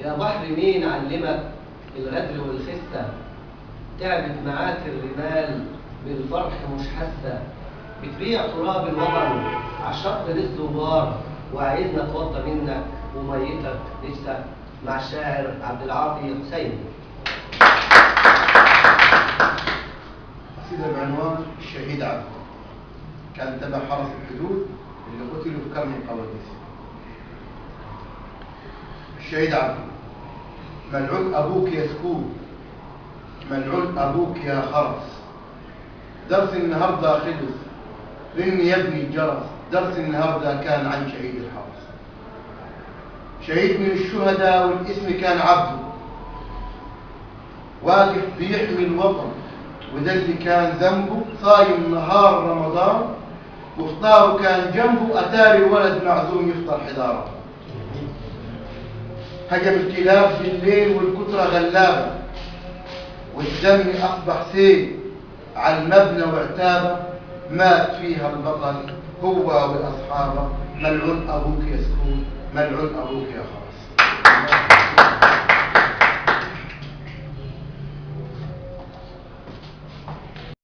يا بحر مين علمك الغدر والخسة، تعبت معاك الرمال بالفرح مش حاسة، بتبيع تراب الوطن عالشط للزوار، وعايزنا اتوضى منك وميتك نجسة. مع الشاعر عبد العاطي حسين. قصيدة بعنوان الشهيد عبده، كان تبع حرس الحدود اللي قتلوا في كرم القواديس. الشهيد عبده: ملعون أبوك يا سكوت، ملعون أبوك يا خرس، درس النهارده خلص، رن يا ابني الجرس، درس النهارده كان عن شهيد الحرس. شهيد من الشهداء والاسم كان عبده، واقف بيحمي الوطن وده اللي كان ذنبه، صايم نهار رمضان وفطاره كان جنبه، أتاري ولد معزوم يفطر حداره. هجم الكلاب بالليل والكترة غلابة، والدم أصبح سيل على المبنى وعتابة، مات فيها البطل هو وأصحابه. ملعون أبوك يا سكون، ملعون أبوك يا خرس.